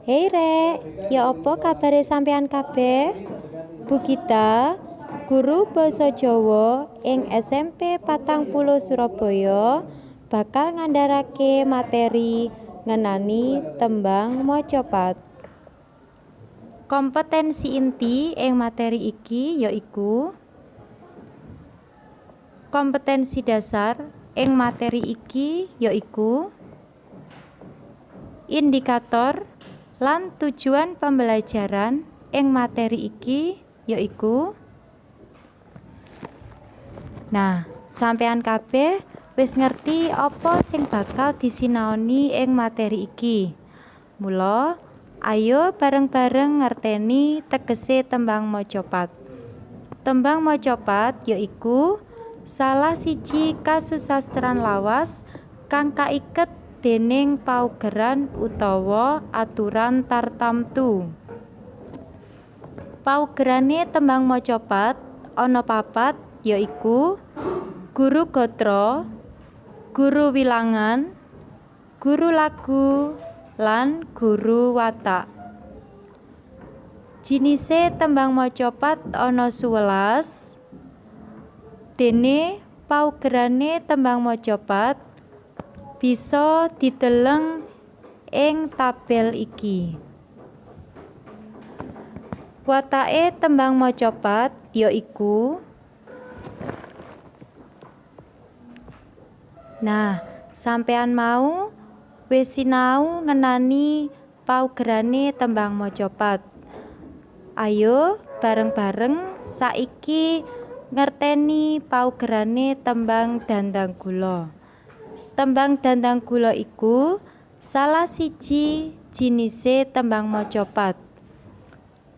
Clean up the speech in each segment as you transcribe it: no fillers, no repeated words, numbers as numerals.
Hei rek, ya apa kabare sampean kabeh? Bu Gita, guru basa Jawa ing SMP 40 Surabaya bakal ngandharake materi ngenani tembang macapat. Kompetensi inti ing materi iki yaiku kompetensi dasar ing materi iki yaiku indikator lan tujuan pembelajaran ing materi iki yaiku. Nah, sampean kabeh wis ngerti apa sing bakal disinaoni ing materi iki. Mula ayo bareng-bareng ngerteni tegese tembang macapat. Tembang macapat yaiku salah siji kasusastran lawas kang kaiket dening paugeran utawa aturan tartamtu. Paugerane tembang macapat ana papat yaiku guru gatra, guru wilangan, guru lagu, lan guru watak. Jinise tembang macapat ana 11. Dene paugerane tembang macapat bisa dideleng ing tabel iki. Watake tembang macapat yaiku. Nah, sampean mau wis sinau ngenani paugerane tembang macapat. Ayo bareng-bareng saiki ngerteni paugerane tembang dandang gula. Tembang dandang gula iku salah siji jinise tembang macapat.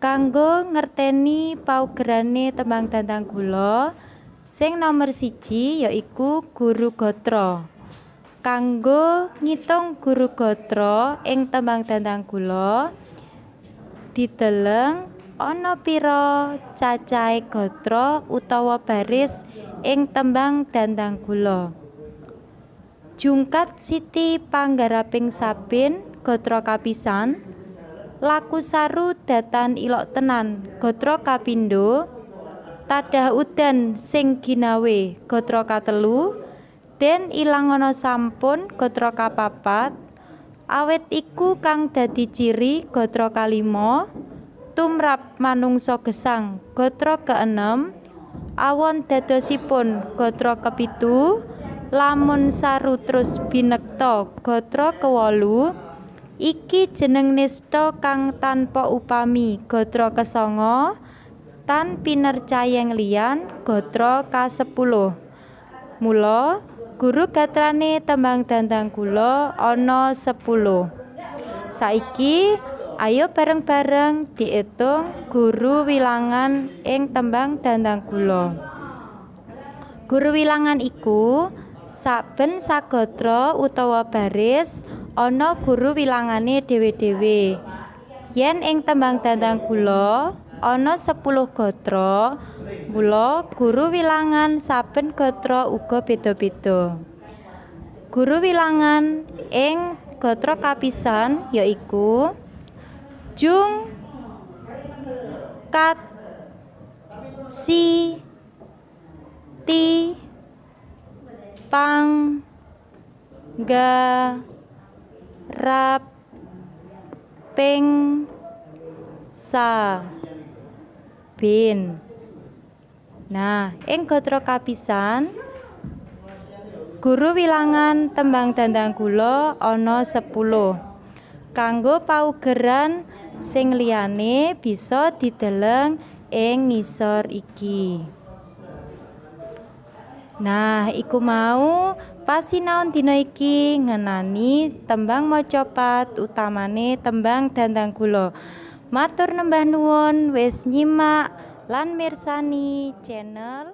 Kanggo ngerteni paugerane tembang dandang gula, sing nomer siji yaiku guru gatra. Kanggo ngitung guru gatra ing tembang dandang gula, dideleng ana pira cacahe gatra utawa baris ing tembang dandang gula. Jungkat siti panggaraping sabin gatra kapisan, laku saru datan ilok tenan gatra kapindho, tadah udan sing ginawe gatra katelu, den ilangono sampun gatra kapapat, awit iku kang dadi ciri gatra kalima, tumrap manungsa gesang gatra keenem, awon dadosipun gatra kepitu, lamun saru trus binekta gatra kewolu, iki jeneng nista kang tanpa upami gatra kesanga, tan pinercayeng liyan gatra kasepuluh. Mula guru gatrane tembang dandang gula ana 10. Saiki ayo bareng-bareng diitung guru wilangan ing tembang dandang gula. Guru wilangan iku saben sagatra utawa baris ana guru wilangane dhewe-dhewe. Yen ing tembang dandang gula ana 10 gatra, mula guru wilangan saben gatra uga beda-beda. Guru wilangan ing gatra kapisan yaiku jung, kat, si, ti, pang, ga, rap, ping, sa, bin. Nah, ing gatra kapisan guru wilangan tembang dandang gula ana 10. Kanggo paugeran sing liyane bisa dideleng ing ngisor iki. Nah, iku mau pasinaon dina iki ngenani tembang macapat utamane tembang dandang gula. Matur nembah nuwun wis nyimak lan mirsani channel